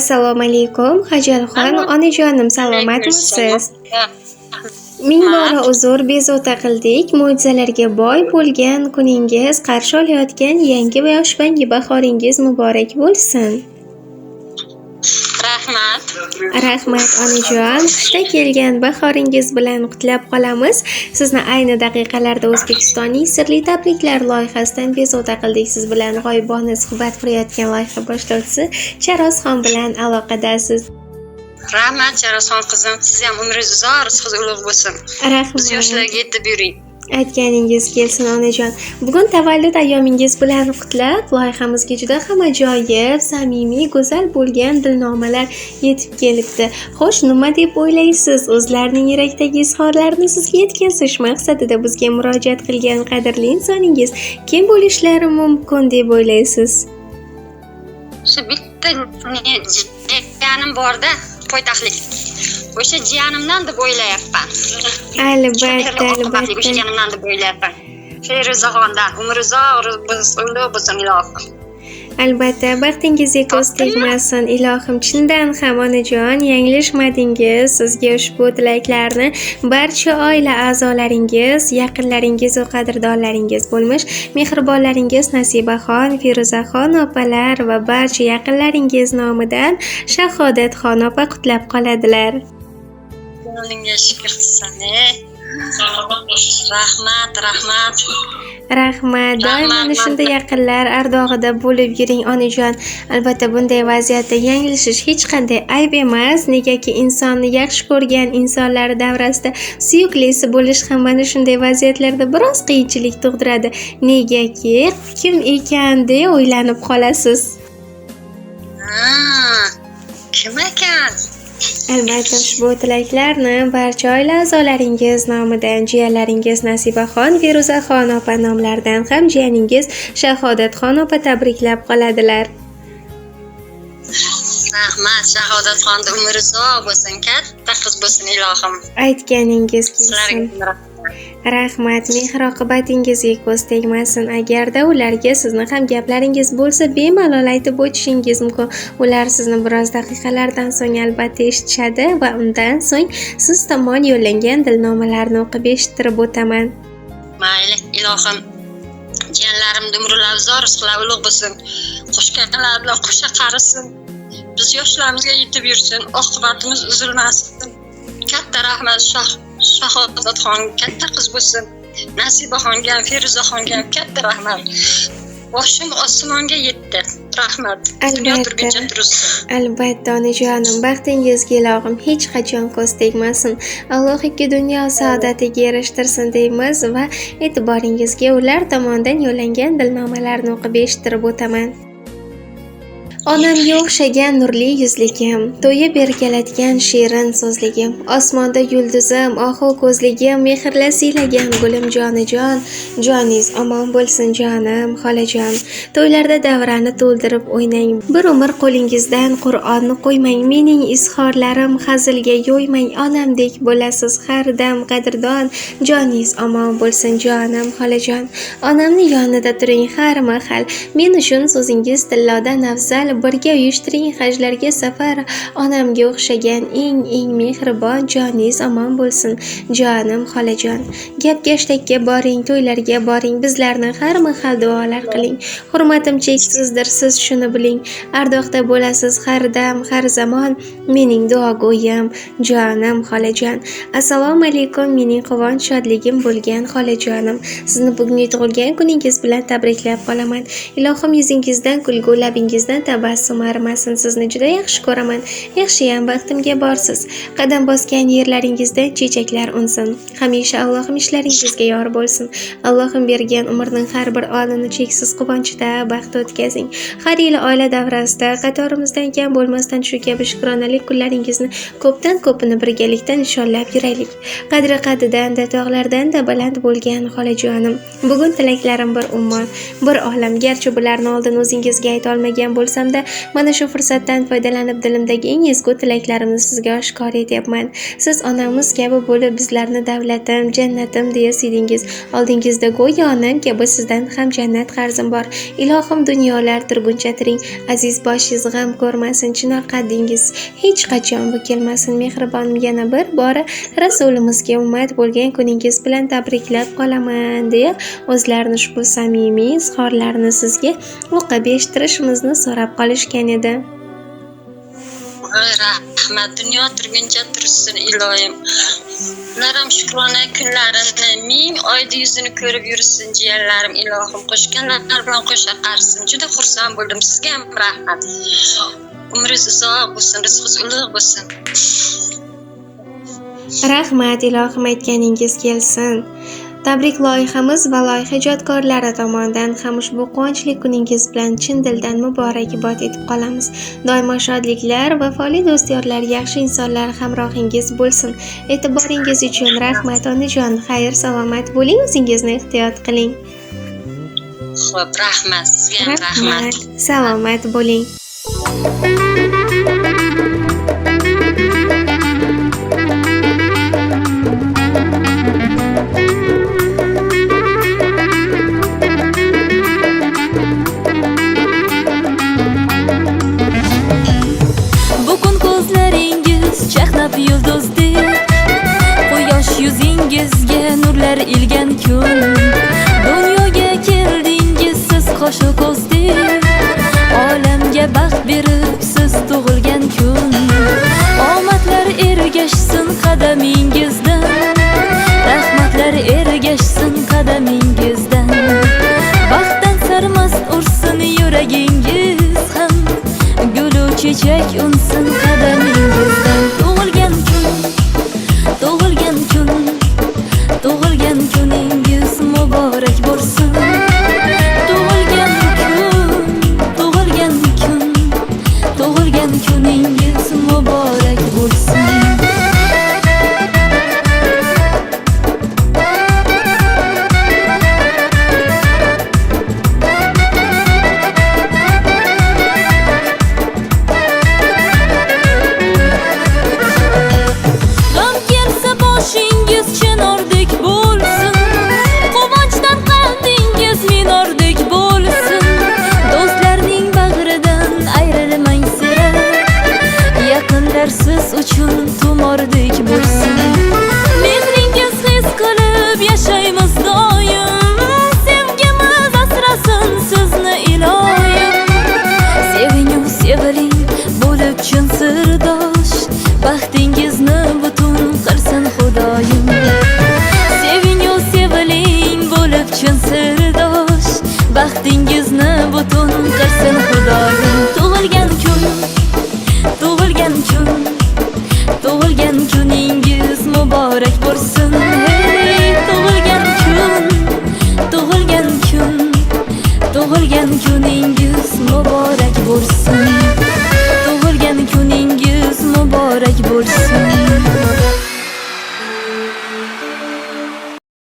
Assalomu alaykum, Hajalxon onajonim, salomatmisiz? Ming bora uzr, bezovta qildik. Mo'jizalarga boy bo'lgan kuningiz, qarshi olayotgan yangi va yoshbangi bahoringiz muborak bo'lsin. Rahmat. Rahmat, onajon. Qishda kelgan bahoringiz bilan qutlab qolamiz. Sizni ayni daqiqalarda O'zbekistonning sirli tabriklar loyihasidan bezovta qildik. Siz bilan g'oyibona suhbat qurayotgan loyiha boshlovchisi Charozxon bilan aloqadasiz. Rahmat, Charozxon qizim. Siz ham umringiz uzoq, rizqingiz ulug' bo'lsin. Rahmat. Biz yoshlarga yetib yuring. Aytganingiz kelsin, onajon. Bugun tavallud ayyomingiz bilan qutlab, loyihamizga juda ham ajoyib, samimiy, go'zal bo'lgan dilnomalar yetib kelibdi. Xo'sh, nima deb o'ylaysiz? O'zlarining yurakdagi izhorlarini sizga yetkazish maqsadida bizga murojaat qilgan qadrli insoningiz kim bo'lishlari mumkin deb o'ylaysiz? Shu bitta jiyanim borda, poytaxtlik. O'sha jiyanimdan deb o'ylayapman. Albatta, Albatta. O'sha albatta. jiyanimdan deb o'ylayapman. Feruzaxondan umri uzoq, ulug' bo'lsin ilohim. Albatta, baxtingizga ko'z tegmasin, ilohim. Chindan ham, onajon, yanglishmadingiz. Sizga ushbu tilaklarni barcha oila a'zolaringiz, yaqinlaringiz va qadrdonlaringiz bo'lmish mehribonlaringiz Nasibaxon, Feruzaxon opalar va barcha yaqinlaringiz nomidan Shahodatxon opa qutlab qoladilar. Ko'nglingga shukr qilsin. Rahmat, rahmat. Rahmat. Doim mana shunday yaqinlar ardog'ida bo'lib yuring, onajon. Albatta, bunday vaziyatda yanglishish hech qanday ayb emas. Negaki insonni yaxshi ko'rgan insonlar davrasida suyuklisi bo'lish ham mana shunday vaziyatlarda biroz qiyinchilik tug'diradi. Negaki kim ekan deya o'ylanib qolasiz. Ha, kim ekan? Albatta, ushbu tilaklarni barcha oila a'zolaringiz nomidan jiyanlaringiz Nasibaxon, Feruzaxon opa nomlaridan ham jiyaningiz Shahodatxon opa tabriklab qoladilar. Rahmat, Shahodatxonni umri uzoq bo'lsin, katta qiz bo'lsin ilohim. Aytganingiz kelsin. Sizlarga Rahmat, mehr oqibatingizga ko'z tegmasin. Agarda ularga sizni ham gaplaringiz bo'lsa, bemalol aytib o'tishingiz mumkin. Ular sizni biroz daqiqalardan so'ng albatta eshitishadi va undan so'ng siz tomon yo'llangan dilnomalarni o'qib eshittirib o'taman. Mayli, ilohim. Jiyanlarimni umrlari uzoq, rizqlari ulug' bo'lsin. Qo'shganlar bilan qo'sha qarisin. Biz yoshlarimizga yetib yursin, oqibatimiz uzilmasin. Katta rahmat Shahodatxon katta qiz bo'lsin. Nasibaxonga ham, Feruzaxonga ham katta rahmat. Boshim osmonga yetdi. Rahmat. Dunyo Albatta. turguncha tursin. Albatta, onajonim, baxtingizga ilohim hech qachon ko'z tegmasin. Alloh ikki dunyo saodatiga erishtirsin deymiz va e'tiboringizga ular tomonidan yo'llangan dilnomalarni o'qib eshittirib o'taman. Onamga o'xshagan nurli yuzligim, to'yib erkalatgan shirin so'zligim, osmonda yulduzim, ohu ko'zligim, mehrla siylagan gulim jonijon, joningiz omon bo'lsin jonim, xolajon. To'ylarda davrani to'ldirib o'ynang, bir umr qo'lingizdan Qur'onni qo'ymang, mening izhorlarim hazilga yo'ymang, onamdek bo'lasiz har dam qadrdon, joningiz omon bo'lsin jonim, xolajon. Onamni yonida turing har mahal, men uchun so'zingiz tillodan afzal, birga uyushtiring hajlarga safar, onamga o'xshagan eng eng mehribon, joningiz omon bo'lsin jonim, xolajon. Gap gashtakka boring, to'ylarga boring, bizlarni har mahal duolar qiling. Hurmatim cheksizdir, siz shuni biling. Ardoqda bo'lasiz har dam, har zamon, mening duogo'yim, jonim, xolajon. Assalomu alaykum, mening quvonch shodligim bo'lgan xolajonim. Sizni bugungi tug'ilgan kuningiz bilan tabriklab qolaman. Ilohim yuzingizdan kulgu, labingizdan tabassum arimasin. Sizni juda yaxshi ko'raman. Yaxshiyam baxtimga borsiz. Qadam bosgan yerlaringizda chechaklar unsin. Hamisha Allohim ishlaringizga yor bo'lsin. Allohim bergan umrning har bir onini cheksiz quvonchda, baxtda o'tkazing. Har yili oila davrasida qatorimizdan kam bo'lmasdan shu kabi shukronalik kunlaringizni ko'pdan ko'pini birgalikda nishonlab yuraylik. Qadri qaddidan-da, tog'lardan-da baland bo'lgan xolajonim. Bugun tilaklarim bir ummon, bir olam. Garchi bularni oldin o'zingizga ayta olmagan bo'lsam-da, hamda mana shu fursatdan foydalanib dilimdagi eng ezgu tilaklarimni sizga oshkor etyapman. Siz onamiz kabi bo'lib bizlarni davlatim, jannatim deya siydingiz. Oldingizda go'yo onam kabi sizdan ham jannat qarzim bor. Ilohim dunyolar turguncha tiring, aziz boshingiz g'am ko'rmasin, chinor qaddingiz hech qachon bukilmasin. Mehribonim, yana bir bora Rasulimizga ummat bo'lgan kuningiz bilan tabriklab qolaman deya o'zlarini ushbu samimiy izhorlarini sizga o'qib eshittirishimizni so'rab qolishgan edi. Voy rahmat, dunyo turguncha tursin iloyim. Ular ham shukrona kunlarini ming oyda yuzini ko'rib yursin jiyanlarim ilohim. Qo'shganlar bilan qo'sha qarisin. Juda xursand bo'ldim. Sizga ham rahmat. Umringiz uzoq bo'lsin, rizqingiz ulug' bo'lsin. Rahmat ilohim, aytganingiz kelsin. Tabrik loyihamiz va loyiha ijodkorlari tomonidan ham ushbu quvonchli kuningiz bilan chin dildan muborakbod etib qolamiz. Doimo shodliklar, vafoli do'st-yorlar, yaxshi insonlar hamrohingiz bo'lsin. E'tiboringiz uchun rahmat onajon. Xayr, salomat bo'ling, o'zingizni ehtiyot qiling. Xo'p, rahmat sizga ham, rahmat. Salomat bo'ling. Yulduzdek quyosh yuzingizga nurlar ilgan kun, dunyoga keldingiz siz qoshu ko'zdek, olamga baxt berib siz tug'ilgan kun. Omadlar ergashsin qadamingizdan, rahmatlar ergashsin qadamingizdan, baxtdan sarmast ursin yuragingiz ham, gulu chechak unsin qadamingizdan. Tug'ilgan kun, tug'ilgan kun, tug'ilgan kuningiz muborak bo'lsin. Tug'ilgan kun, tug'ilgan kun, tug'ilgan kuningiz muborak bo'lsin. Siz uchun tumordek bo'lsin. Mehringiz his qilib yashaymiz doim, sevgimiz asrasin sizni iloyim. Sevingu seviling bo'lib chin sirdosh, baxtingizni butun qilsin Xudoyim. Sevingu seviling bo'lib chin sirdosh, baxtingizni butun qilsin Xudoyim. Tug'ilgan kun, tug'ilgan kun, tug'ilgan kuningiz muborak bo'lsin. Hey, tug'ilgan kun, tug'ilgan kun, tug'ilgan kuningiz muborak bo'lsin.